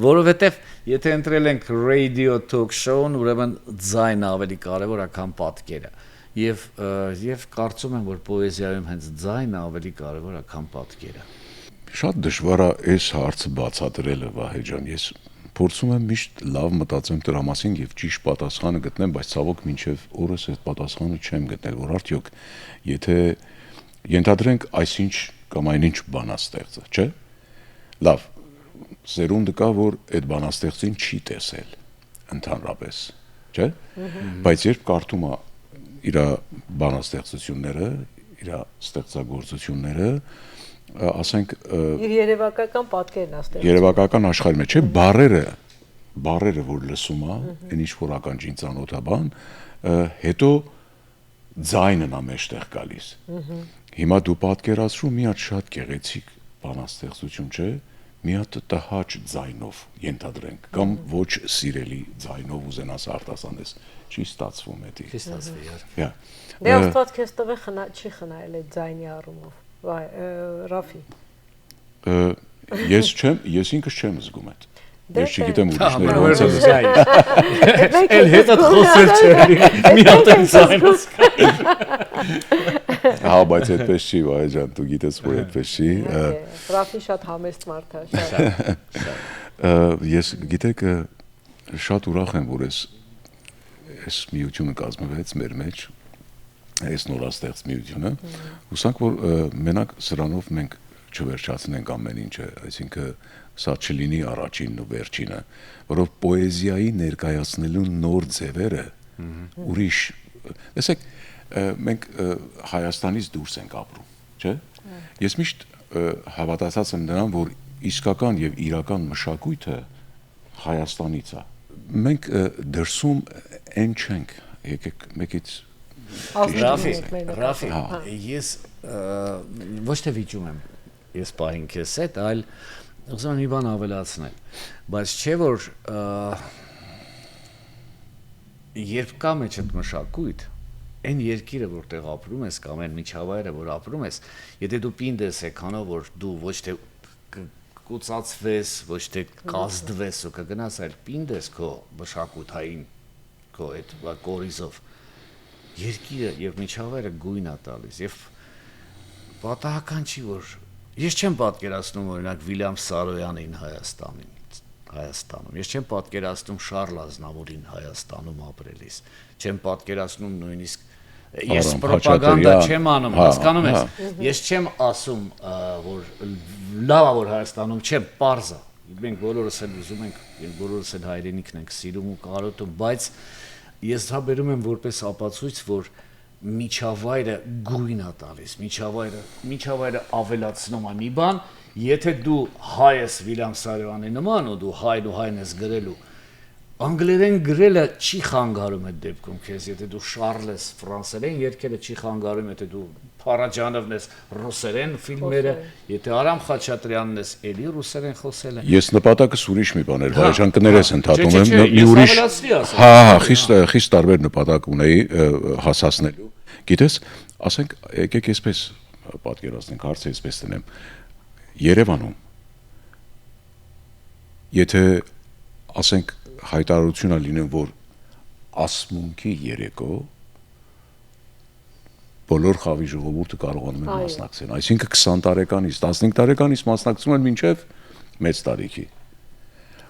որովհետև եթե ընտրել ենք radio talk show-ն, ուրեմն ձայնը ավելի կարևոր է, քան պատկերը։ Եվ, ը, և կարծում եմ, որ պոեզիայում հենց ձայնը ավելի կարևոր է, քան պատկերը։ Շատ դժվար է այս հարցը բացատրելը, Վահե ջան։ Ես փորձում եմ միշտ լավ մտածեմ դրա մասին և ճիշտ պատասխանը գտնեմ, բայց ցավոք մինչև օրս այդ պատասխանը չեմ գտնել, որ արդյոք եթե ենթադրենք այսինչ կամ այնինչ բանաստեղծը, չէ՞։ Լավ, սերունդը կա, որ այդ բանաստեղծին չի տեսել ընդհանրապես, չէ՞։ Մհմ։ Բայց երբ կարդում է իրա բանաստեղծությունները, իրա ստեղծագործությունները, ը, ասենք, ը, Իր երևակայական պատկերն է ստեղծում։ երևակայական աշխարհի մեջ, չէ՞, բառերը, բառերը, որ լսում է, Մհմ։ այն ինչ որ ականջին ծանոթ է բան, ը, հետո ձայնն ա մեջտեղ գալիս։ Մհմ։ Հիմա դու պատկերացրու մի հատ շատ գեղեցիկ բանաստեղծություն, չէ՞, մի հատ տհաճ ձայնով ենթադրենք, կամ Մհմ։ ոչ սիրելի ձայնով ուզենաս արտասանես, չի ստացվում էդի։ Չի ստացվի, իհարկե։ Հա։ Դե Ը, Աստված քեզ տվե խնա-, չի խնայել այդ ձայնի առումով, վայ, ը, Ռաֆի։ Ը, ես չեմ, ես ինքս չեմ զգում այդ։ Դե Ես չգիտեմ դե։ ուրիշները Հա, ոնց են մերոյն զգում։ Այդ մենք Էլ ենք հետդ զգում, խոսել հա, չէ, էլի, այդ մի հատ մենք ենք ձայնս զգում։ Հա, բայց այդպես չի, Վահե ջան, դու գիտես, որ այդպես չի, ը, Դե, Ռաֆին շատ համեստ մարդ է, շատ։ Շատ, շատ։ ը, ես, գիտեք, ը, շատ ուրախ եմ, որ ես, ես միությունը կազմվեց մեր մեջ, այս նորաստեղծ միությունը։ Մհմ։ Հուսանք, որ, ը, մենակ սրանով մենք չվերջացնենք ամեն ինչը, այսինքն սա չլինի առաջինն ու վերջինը, որով պոեզիայի ներկայացնելու նոր ձևերը Մհմ։ ուրիշ, տեսեք, ը, մենք, ը, Հայաստանից դուրս ենք ապրում, չէ՞։ Հա։ Ես միշտ, ը, հավատացած եմ նրան, որ իսկական և իրական մշակույթը Հայաստանից է։ Մենք, ը, դրսում այն չենք, եկեք մեկից Ազդում Ռաֆի, ենք մեր Ռաֆի, նկատմամբ, հա։ ես, ը, ոչ թե վիճում եմ, ես պահին քեզ հետ, այլ ուզում եմ մի բան ավելացնել, բայց չէ՞ որ, ը, երբ կա մեջ այդ մշակույթ, այն երկիրը, որտեղ ապրում ես, կամ այն միջավայրը, որ ապրում ես, եթե դու պինդ ես, էքանով, որ դու ոչ թե կ-, կկուցածվես, ոչ թե կազդվես ու կգնաս, այլ պինդ ես քո մշակութային, քո այդ կորիզով, երկիրը և միջավայրը գույն ա տալիս, և պատահական չի, որ ես չեմ պատկերացնում, օրինակ, Վիլյամ Սարոյանին Հայաստանին, Հայաստանում։ Ես չեմ պատկերացնում Շարլ Ազնավուրին Հայաստանում ապրելիս։ Չեմ պատկերացնում նույնիսկ, ես Արամ պրոպագանդա Խաչատրեան, չեմ անում, հա, հասկանում ես։ հա։ Ես չեմ ասում, ա, որ լավ ա, որ Հայաստանում չեմ, պարզ ա։ Մենք բոլորս էլ ուզում ենք, մենք բոլորս էլ հայրենիքն ենք սիրում ու կարոտում, բայց ես դա բերում եմ որպես ապացոյց, որ միջավայրը գոյն ա տալիս, միջավայրը, միջավայրը ավելացնում ա մի բան, եթե դու հայ ես Վիլյամ Սարեւանի նման ու դու հայն ու հայն ես գրելու, անգլերեն գրելը չի խանգարում այդ դեպքում քեզ, եթե դու Շարլ ես, ֆրանսերեն երգելը չի խանգարում, եթե դու Փարաջանովն ես, ռուսերեն ֆիլմերը, Ռուսերեն։ Եթե Արամ Խաչատրեանն ես, էլի ռուսերեն խոսելը։ Ես նպատակս ուրիշ մի բան էր, հա, Վարեժան, կներես, հա, ընդհատում չէ, չէ, եմ, չէ, ն-, մի ես ուրիշ, ավելացրի ասեմ, հա, հա, հա, խիստ, խիստ տարբեր նպատակ ունեի, ը, հասացնելու։ Գիտես, ասենք, եկեք այսպես պատկերացնենք, հարցը այսպես դնեմ։ Երևանում, եթե, ասենք, հայտարարություն ա լինում, որ ասմունքի երեկո, բոլոր խավի ժողովուրդը կարողանում են Այո։ մասնակցել։ Այսինքն, քսան տարեկանից, տասնհինգ տարեկանից մասնակցում են մինչև մեծ տարիքի։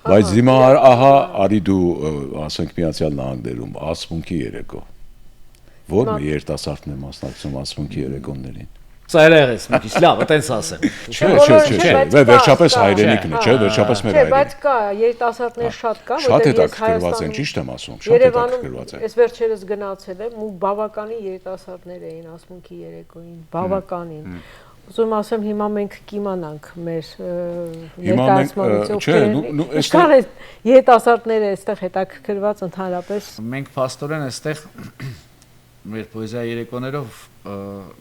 Բայց Ահա, դիմա, դե- ար-, ահա, արի դու, ը, ասենք, Միացյալ Նահանգներում, ասմունքի երեկո։ Ո՞ր Հիմա- մը երիտասարդն է մասնակցում ասմունքի երեկոներին։ Ծայրահեղ ես մի քիչ, լավ, տենց ասեմ։ Չէ, Բոլորը չէ, չէ, չէ, չէ, բայց վե-, կա, վերջապես կա, հայրենիքն է, հա, չէ, վերջապես մեր չէ, հայրենիք։ բայց կա, երիտասարդներ Հա, շատ կա, շատ որտեղ ես հետաքրքրված են, Հայաստանում, ճիշտ եմ ասում, շատ Երևանում հետաքրքրված են։ Ես վերջերս գնացել եմ ու բավականին երիտասարդներ էին ասմունքի երեկոյին, բավականին։ Հմ, հմ։ Ուզում ասեմ, հիմա մենք կիմանանք մեր, ը, Հիմա մենք, ներկայացմանից ը, չէ, ովքեր են, նու-, նու-, էս ինչքան է երիտասարդները այստեղ հետաքրքրված ընդհանրապես։ Մենք փաստորեն այստեղ մեր պոեզիա երեկոներով, ը,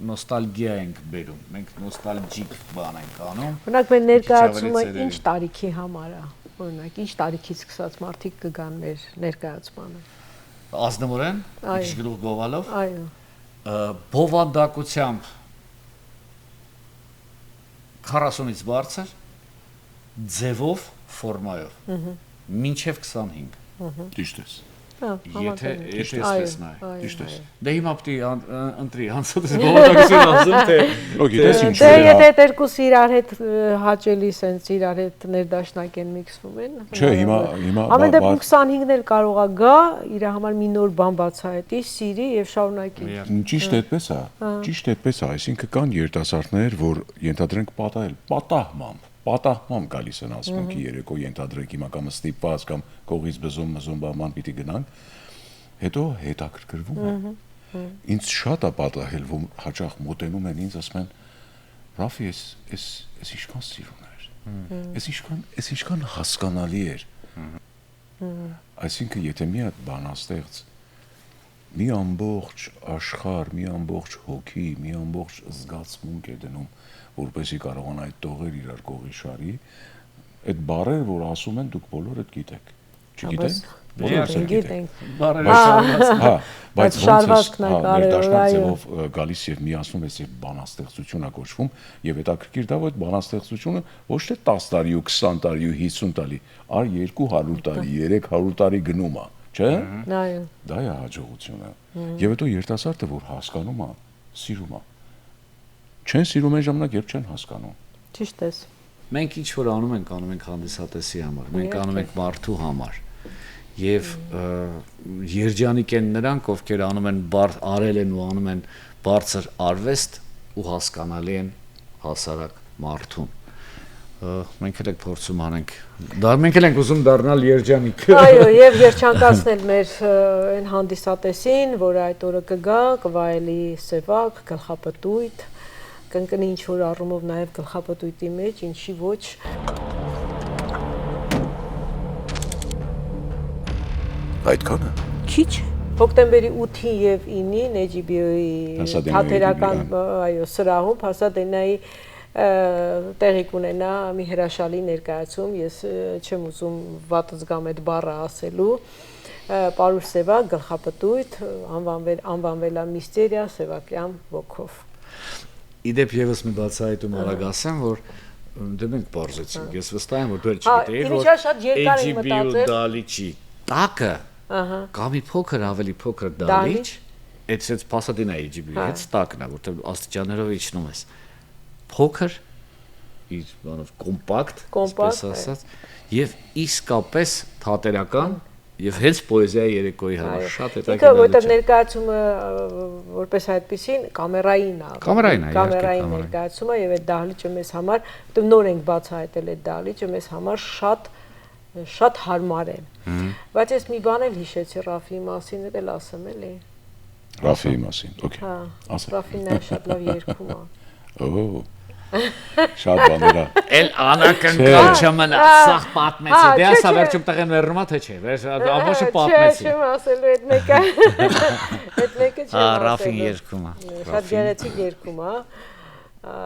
նոստալգիա ենք բերում, մենք նոստալգիկ բան ենք անում, Օրինակ, մեր մի քիչ ավելի ներկայացումը ծերերի։ ինչ տարիքի համար է, օրինակ, ինչ տարիքից սկսած մարդիկ կգան մեր ներկայացմանը։ Ազնվորեն, մի Այո։ քիչ գլուխ գովալով, Այո։ ը, բովանդակությամբ քառասունից բարձր, ձևով, ֆորմայով, Մհմ։ մինչև քսանհինգ։ Մհմ։ Ճիշտ ես։ Հա, Եթե, համաձայն եմ։ եթե Ճիշտ ես։ այսպես նայ։ Այո, Ճիշտ ես։ այո։ Դե հիմա պիտի ան-, ը, ընտրի, անցած ես բովանդակություն ասեմ, թե, Ո, գիտես թե ինչ Դե, է։ եթե երկուսը իրար հետ, ը, հաճելի սենց իրար հետ ներդաշնակ են, միքսվում են, Չէ, հիմա, հնարավոր է։ հիմա Ամեն բա-, դեպքում բա- քսանհինգն էլ կարող ա գա, իր համար մի նոր բան բացահայտի, սիրի և շարունակի։ Միակ։ Ճիշտ Հա։ այդպես ա, Հա։ ճիշտ այդպես ա, այսինքն կան երիտասարդներ, որ ենթադրենք պատահել, պատահմամբ, պատահմամբ գալիս են ասմունքի Մհմ։ երեկո, ենթադրենք հիմա կամ ստիպված, կամ կողից բզում, մզում, բան, բան պիտի գնանք, հետո հետաքրքրվում են։ Մհմ, մհմ։ Ինձ շատ ա պատահել, որ հաճախ մոտենում են ինձ, ասում են, «Ռաֆի, էս, էս, էս ինչքան սիրուն էր, Մհմ։ էս ինչքան, էս ինչքան հասկանալի էր»։ Մհմ։ Այսինքն, եթե մի հատ բանաստեղծ մի ամբողջ աշխարհ, մի ամբողջ հոգի, մի ամբողջ զգացմունք է դնում, որպեսզի կարողանա այդ տողեր իրար կողի շարի, այդ բառեր, որ ասում են, դուք բոլորդ գիտեք։ Չգիտեն։ Բայց Բոլորս բոլորս էլ էլ գիտենք։ գիտենք։ Բառերը Բայց, շարունակած։ հա, բայց Բայց ոնց ես, շարվածքն է հա, կարևոր, ներդաշնակ այո։ ձևով, ը, գալիս և միացնում ես և բանաստեղծություն ա կոչվում, և հետաքրքիր դա, որ այդ բանաստեղծությունը ոչ թե տաս տարի ու քսան տարի ու հիսուն տարի, այլ երկու հարյուր տարի, երեք հարյուր տարի գնում ա, չէ՞։ Մհմ։ Այո։ Դա է հաջողությունը։ Մհմ։ Եվ հետո երիտասարդը, որ հասկանում ա, սիրում ա։ Չեն սիրում այն ժամանակ, երբ չեն հասկանում։ Ճիշտ ես։ Մենք ինչ որ անում ենք, անում ենք հանդիսատեսի համար, մենք Միակ անում է։ ենք մարդու համար։ Եվ, Մհմ։ ը, երջանիկ են նրանք, ովքեր անում են բար-, արել են ու անում են բարձր արվեստ ու հասկանալի են հասարակ մարդուն։ Ը, մենք էլ ենք փորձում անենք։ Դա մենք էլ ենք ուզում դառնալ երջանիկ։ Այո, և երջանկացնել մեր, ը, այն հանդիսատեսին, որ այդ օրը կգա, կվայելի սևակ, գլխապտույտ, կընկնի ինչ որ առումով նաև գլխապտույտի մեջ, ինչի ոչ։ Այդքանը։ Քիչ։ Հոկտեմբերի ութին և ինին H B O-ի Փասադենայի թատերական, H B O-ն։ այո, սրահում, Փասադենայի, ը, տեղի կունենա մի հրաշալի ներկայացում։ Ես, ը, չեմ ուզում վատ զգամ այդ բառը ասելու։ Ը, պարուր սևակ, գլխապտույտ, անվանվել, անվանվել ա Միստերիա Սևակեան ոգով։ Ի դեպ, ևս մի բացահայտում Ահա։ արագ ասեմ, որ, ըմ, դե մենք պարզեցինք, Ահա։ ես վստահ եմ, որ դու էլ Հա, չգիտեիր, որ ինձ շատ երկար եմ H B O մտածել։ դալիճի տակը Ահա։ կա մի փոքր, ավելի փոքր Դալիճ։ դալիճ, այդ սենց Փասադենայի H B O Հա։ հետ տակն է, որտեղ աստիճաններով իջնում ես։ Փոքր, իր, բանով, կոմպակտ, Կոմպակտ, այսպես այո։ Ասած, եւ իսկապես թատերական, եւ հենց պոեզիայի երեկոյի համար Այո։ Շատ Ինքը, որտեղ հետաքրքիր։ Ներկայացումը, ը, որպես այդպիսին, կամերային ա։ Կամերային ա, իհարկե, Կամերային կամերային։ Ներկայացումը, եւ այդ դահլիճը մեզ համար, որտեղ նոր ենք բացահայտել այդ դահլիճը, մեզ համար շատ, շատ հարմար է։ Հմ։ Բայց ես մի բան էլ հիշեցի Ռաֆիի մասին, դա էլ ասեմ էլի։ Ռաֆիի մասին, օքեյ։ Հա, Ասա։ Ռաֆին նաև շատ լավ երգում է։ Օ, շատ բաներ ա։ Էլ անակնկալ Չէ։ Չմնա, Հա, սաղ պատմեցի։ հա, Դե չէ, ասա, չէ։ Վերջում տղեն մեռնում ա, թե չէ։ Վերջ-, Ա, ամբողջը չէ, պատմեցի։ Չեմ ասելու, այդ մեկը, այդ մեկը չեմ Ա, Ռաֆին ասելու։ Երգում ա։ Շատ Ռաֆին։ Գեղեցիկ երգում ա։ Ա,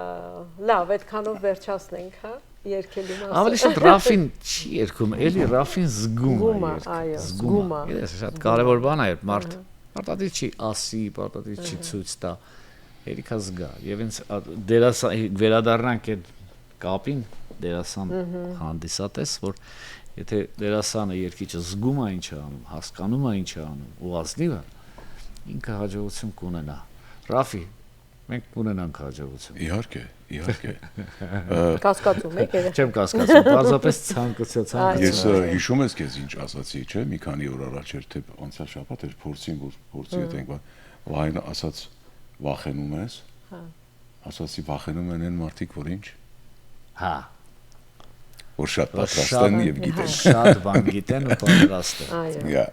լավ, այդքանով վերջացնենք, հա, երգելու մասը։ Ավելի շատ Ռաֆին չի երգում, էլի Ռաֆին զգում ա Զգում ա, երգ-, այո, զգում ա։ զգում ա։ Ես շատ կարևոր բան ա, երբ մարդ Ահա։ պարտադիր չի ասի, պարտադիր չի Ահա։ ցույց տա, երիքա զգա։ Եւ ինձ ա, դերասա-, վերադառնանք այդ կապին, դերասան Ահա։ հանդիսատես, որ եթե դերասանը, երգիչը զգում ա ինչ ա անում, հասկանում ա ինչ ա անում ու ազնիվ ա, ինքը հաջողություն կունենա։ Ռաֆի, մենք կունենանք հաջողություն։ Իհարկե, իհարկե։ Ը, Կասկածում եք, երեխեք։ Չեմ կասկածում, պարզապես ցանկացա-, Այո։ Ես, ը, ցանկացա։ հիշում ես քեզ ինչ ասացի, չէ՞, մի քանի օր առաջ էր, թե անցյալ շաբաթ էր, փորձին, որ փորձի հետ Հմ։ ենք, բան, Վահեն ասաց, «Վախենում ես»։ Հա։ Ասացի, «Վախենում են այն մարդիկ, որ ինչ»։ Հա։ Որ շատ Որ պատրաստ շատ են եւ գիտեն։ շատ բան գիտեն ու պատրաստ են։ Այո։ Յա։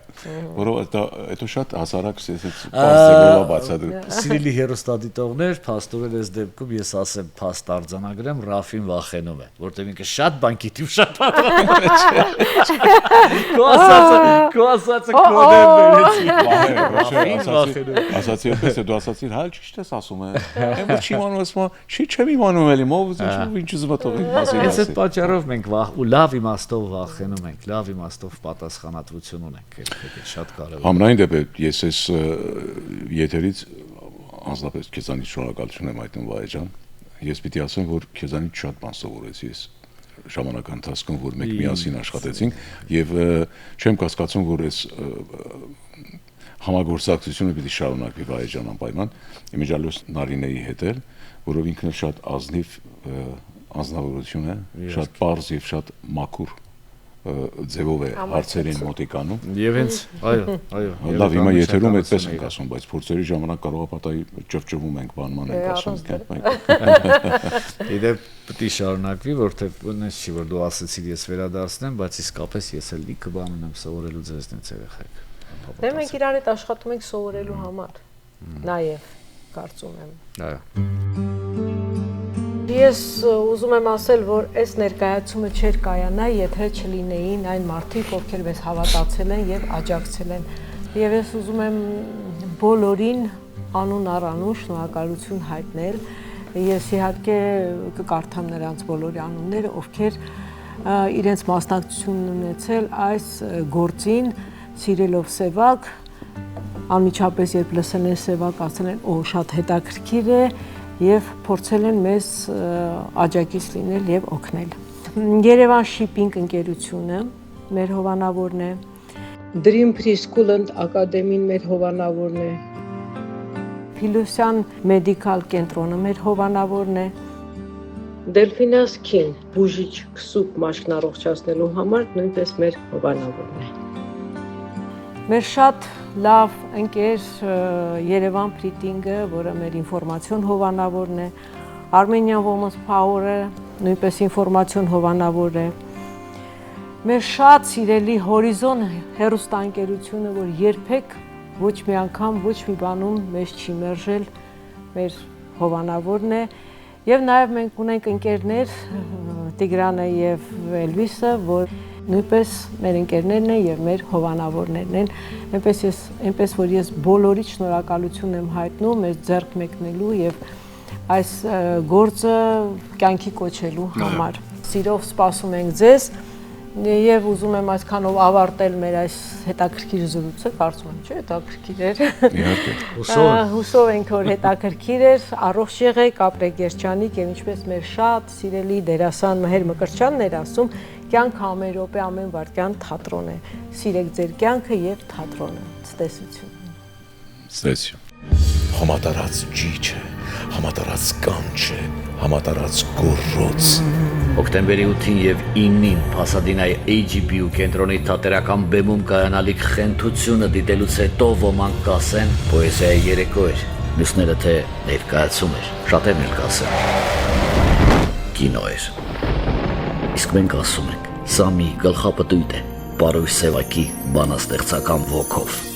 Որովհետեւ դա, հետո շատ հասարակ ես այդ Ա, պարզ ձևով բացատրել։ Սիրելի հեռուստադիտողներ, փաստորեն այս դեպքում ես ասեմ, փաստ արձանագրեմ, Ռաֆին վախենում է, որտեղ ինքը շատ բան գիտի ու շատ պատրաստ է։ Քո ասածը, քո ասածը Օ, քո դեմ օ։ Բերեցի։ Վախենում, ոչ, Ռաֆին ասացի, վախենում։ Ասացի, այդպես է, դու ասացիր, «Հա, ճիշտ ես ասում, է։ Այն որ չի իմանում, ասում ա, չի, չեմ իմանում էլի, մով, ինչ, Ա։ ինչ ուզում ա թող ինձ մասին Հենց այդ ասի»։ Պատճառով մենք վախ-, ու լավ իմաստով վախենում ենք, լավ իմաստով պատասխանատվություն ունենք այդ փոքր, շատ կարևոր է։ Համենայն դեպս, ես ես, ը, եթերից անձնապես քեզանից շնորհակալություն եմ հայտնում, Վահե ջան։ Ես պիտի ասեմ, որ քեզանից շատ բան սովորեցի ես ժամանակի ընթացքում, որ մենք Ի- միասին աշխատեցինք, եւ, ը, չեմ կասկածում, որ այս, ը, համագործակցությունը պիտի շարունակվի, Վահե ջան, անպայման, իմիջիալոց Նարինեի հետ էլ, որով ինքն էլ շատ ազնիվ, ը, անձնավորություն է, Իհարկե։ շատ պարզ եւ շատ մաքուր, ը, ձևով է Համակցում։ Հարցերին մոտիկանում։ Եվ հենց, այո, այո, Լավ, եվ հիմա հանդերձ եթերում այդպես ենք անդրադարձում ենք եղել։ Ասում, բայց փորձերի ժամանակ կարող է պատահի ճվճվում ենք, բանման ենք Դե, ասում, առանց դե։ Դե։ Ի դեպ, պիտի շարունակվի, որտեղ նենց չի, որ դու ասեցիր, ես վերադարձնեմ, բայց իսկապես ես էլ լիքը բան ունեմ սովորելու ձեզնից, երեխեք։ Դե, մենք իրար հետ աշխատում ենք սովորելու համար, Մհմ։ Նաև, կարծում եմ։ Այո։ Ես, ը, ուզում եմ ասել, որ այս ներկայացումը չէր կայանա, եթե չլինեին այն մարդիկ, ովքեր մեզ հավատացել են եւ աջակցել են։ Եվ ես ուզում եմ բոլորին անուն առ անուն շնորհակալություն հայտնել։ Ես, իհարկե, կկարդամ նրանց բոլորի անունները, ովքեր, ը, իրենց մասնակցությունն ունեցել այս, ը, գործին, սիրելով Սևակ, անմիջապես երբ լսել են Սևակ, ասել են, «Օ, շատ հետաքրքիր է», եւ փորձել են մեզ, ը, աջակից լինել եւ օգնել։ Երևան Շիփինգ ընկերությունը մեր հովանավորն է։ Dream Preschool Academy-ն մեր հովանավորն է։ Փիլուսյան Մեդիքալ կենտրոնը մեր հովանավորն է։ Դելֆինա Սքին բուժիչ քսուկ մաշկն առողջացնելու համար նույնպես մեր հովանավորն է։ Մեր շատ լավ ընկեր, ը, Երևան Փրիտինգը, որը մեր ինֆորմացիոն հովանավորն է, Armenian Women's Power-ը նույնպես ինֆորմացիոն հովանավոր է։ Մեր շատ սիրելի Հորիզոն հեռուստաընկերությունը, որ երբեք ոչ մի անգամ, ոչ մի բանում մեզ չի մերժել, մեր հովանավորն է։ Եվ նաև մենք ունենք ընկերներ, Տիգրանը և Էլվիսը, որ նույնպես մեր ընկերներն են և մեր հովանավորներն են։ Այնպես ես, այնպես որ ես բոլորիդ շնորհակալություն եմ հայտնում մեզ ձեռք մեկնելու և այս, ը, գործը կյանքի կոչելու Այո։ համար։ Սիրով սպասում ենք ձեզ և ուզում եմ այսքանով ավարտել մեր այս հետաքրքիր զրույցը, կարծում եմ, չէ՞, հետաքրքիր էր։ Իհարկե։ Հուսով եմ։ Ա, հուսով ենք, որ հետաքրքիր էր։ Առողջ եղեք, ապրեք երջանիկ և ինչպես մեր շատ սիրելի դերասան Մհեր Մկրտչյանն էր ասում, կյանքը ամեն րոպե, ամեն վայրկյան թատրոն է։ Սիրեք ձեր կյանքը և թատրոնը։ Ցտեսություն։ Ցտեսություն։ Հոմատարած ճիչ է, Համատարած կանչը, համատարած գոռոց։ Հոկտեմբերի ութին եւ իննին Փասադինայի H B O կենտրոնի թատերական բեմում կայանալիք խենթութիւնը դիտելուց յետոյ ոմանք կ'ասեն, պոեզիայի երեկո էր, միւսները, թէ ներկայացում էր, շատերն էլ կ'ասեն, կինո էր։ Իսկ մենք ասում ենք, սա մի գլխապտոյտ է, պարոյ Սեւակի բանաստեղծական ոգով։